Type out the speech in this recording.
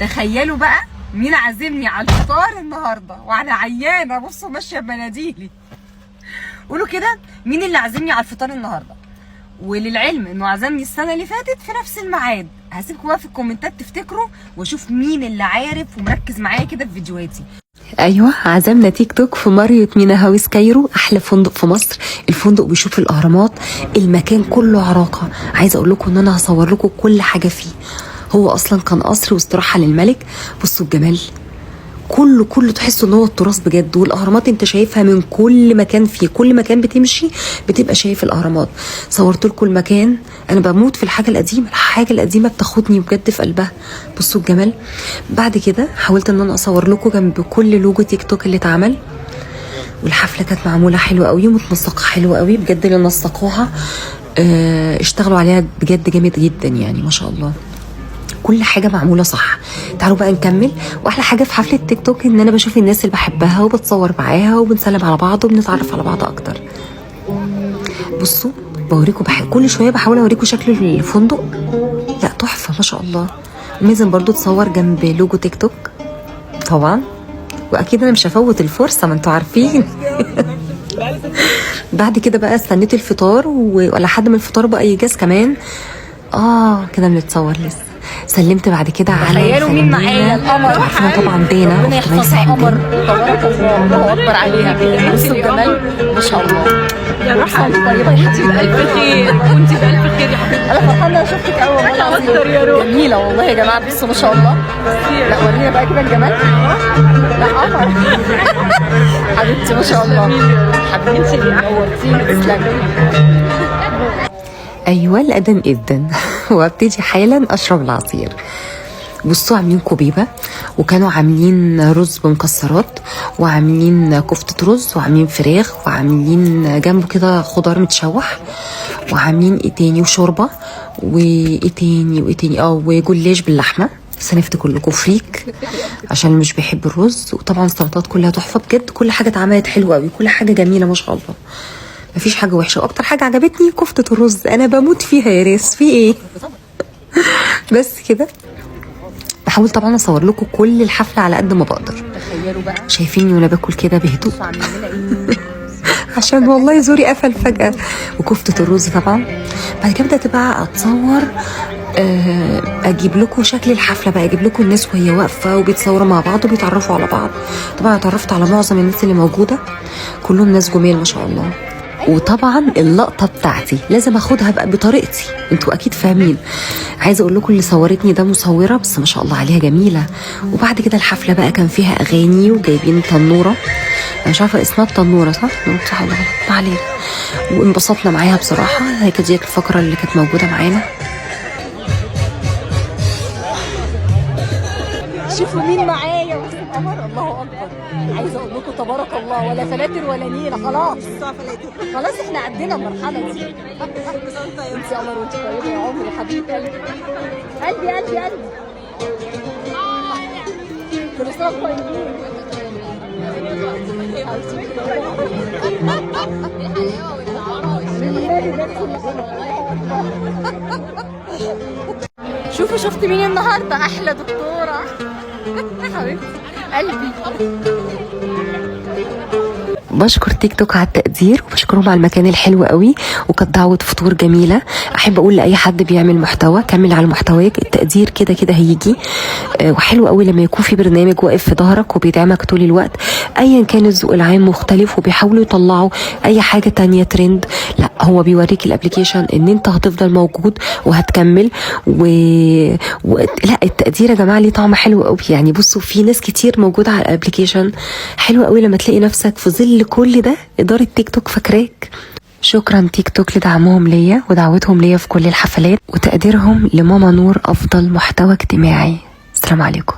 تخيلوا بقى مين عازمني على الفطار النهارده وانا عيانه، بصوا ماشية بمناديلي. قولوا كده مين اللي عازمني على الفطار النهارده؟ وللعلم انه عزمني السنة اللي فاتت في نفس الميعاد. هسيبكم بقى في الكومنتات تفتكروا واشوف مين اللي عارف ومركز معايا كده في فيديوهاتي. ايوه، عزمنا تيك توك في ماريوت مينا هاوس كايرو، احلى فندق في مصر. الفندق بيشوف الاهرامات، المكان كله عراقه. عايزه اقول لكم ان انا هصور لكم كل حاجة فيه. هو اصلا كان قصر واستراحه للملك. بصوا الجمال كله كله، تحسوا ان هو التراث بجد. والاهرامات انت شايفها من كل مكان، فيه كل مكان بتمشي بتبقى شايف الاهرامات. صورت لكم المكان. انا بموت في الحاجة القديمة، الحاجة القديمة بتاخدني بجد في قلبها. بصوا الجمال. بعد كده حاولت ان انا اصور لكم جنب كل لوجو تيك توك اللي اتعمل. والحفله كانت معمولة حلوة قوي ومتنسقه حلوة قوي بجد. اللي نسقوها اشتغلوا عليها بجد جامد جدا، يعني ما شاء الله كل حاجة معمولة صح. تعالوا بقى نكمل. واحلى حاجة في حفلة تيك توك ان انا بشوف الناس اللي بحبها وبتصور معاها وبنسلم على بعض وبنتعرف على بعض اكتر. بصوا بوريكم كل شوية بحاول اوريكم شكل الفندق. لا تحفة ما شاء الله. ومازن برضو اتصور جنب لوجو تيك توك طبعا، واكيد انا مش هفوت الفرصة، ما انتوا عارفين. بعد كده بقى استنيت الفطار ولحد ما الفطار بقى يجهز كمان. كده بنتصور لسه. سلمت بعد كده على تخيلوا مين معايا؟ القمر. انتوا عارفين طبعا دينا ربنا اخت ميس يحفظها، قمر حمدان. تبارك الله، الله اكبر عليها. بصوا الجمال ما شاء الله. يا روح انت طيبة يا انت حبيبتي. بألف خير، وانت بألف خير يا حبيبتي. انا فرحانة شفتك قوي والله العظيم. أكتر يا روح. جميلة والله يا جماعة. بصوا ما شاء الله. لا ورينا بقى كده الجمال. لا قمر حبيبتي ما شاء الله. حبيبتي نورتيني، تسلمي. ايوه الادم جدا. وابتدي حالا اشرب العصير. بصوا عاملين كوبيبه، وكانوا عاملين رز بمكسرات، وعاملين كفته رز، وعاملين فراخ، وعاملين جنبه كده خضار متشوح، وعاملين ايه تاني، وشوربه، وايه تاني وايه تاني، وجلاش باللحمه. سنفت كلكم فريك عشان مش بيحب الرز. وطبعا السلطات كلها تحفة بجد، كل حاجة اتعملت حلوة قوي، كل حاجة جميلة ما شاء الله، مفيش حاجة وحشة. واكتر حاجة عجبتني كفته الرز، انا بموت فيها يا ريس، في ايه؟ بس كده. بحاول طبعا اصور لكم كل الحفلة على قد ما بقدر. تخيلوا بقى شايفيني وانا باكل كده بهدوء بصوا عاملين لنا ايه. عشان والله زوري قفل فجأة. وكفتة الرز طبعا. بعد كده بدأت بقى اتصور، اجيب لكم شكل الحفلة بقى، اجيب لكم الناس وهي واقفة وبيتصوروا مع بعض وبيتعرفوا على بعض. طبعا اتعرفت على معظم الناس اللي موجودة، كلهم ناس جميل ما شاء الله. وطبعا اللقطة بتاعتي لازم اخدها بقى بطريقتي، انتوا اكيد فاهمين. عايزه اقول لكم اللي صورتني ده مصوره بس ما شاء الله عليها جميلة. وبعد كده الحفلة بقى كان فيها اغاني وجايبين تنوره، انا مش عارفه اسمها التنوره صح؟ صح ولا غلط؟ ما علينا. وانبسطنا معاها بصراحة. هي كانت ديت الفقرة اللي كانت موجودة معانا. شوفوا مين معايا. بصوا القمر، الله اكبر. عايزه اقول لكم تبارك الله، ولا فلاتر ولا نيله، خلاص خلاص احنا عدينا المرحلة دي. انت قمر وانت طيبة يا عمري، حبيبه قلبي قلبي قلبي قلبي. كل سنة وانتم طيبين. شوفوا شفت مين النهارده؟ احلى دكتورة حبيبتي قلبي. بشكر تيك توك على التقدير، وبشكرهم على المكان الحلو قوي، وكانت دعوة فطور جميلة. احب اقول لاي حد بيعمل محتوى، كمل على محتواك، التقدير كده كده هيجي. وحلو قوي لما يكون في برنامج واقف في ظهرك وبيدعمك طول الوقت، ايا كان الذوق العام مختلف وبيحاولوا يطلعوا اي حاجة تانية ترند، لا هو بيوريك ال application ان انت هتفضل موجود وهتكمل لا التقدير يا جماعة ليه طعم حلو قوي. يعني بصوا في ناس كتير موجودة على ال application، حلو قوي لما تلاقي نفسك في ظل كل ده إدارة تيك توك فاكراك. شكرا تيك توك لدعمهم ليا ودعوتهم ليا في كل الحفلات وتقديرهم لماما نور أفضل محتوى اجتماعي. السلام عليكم.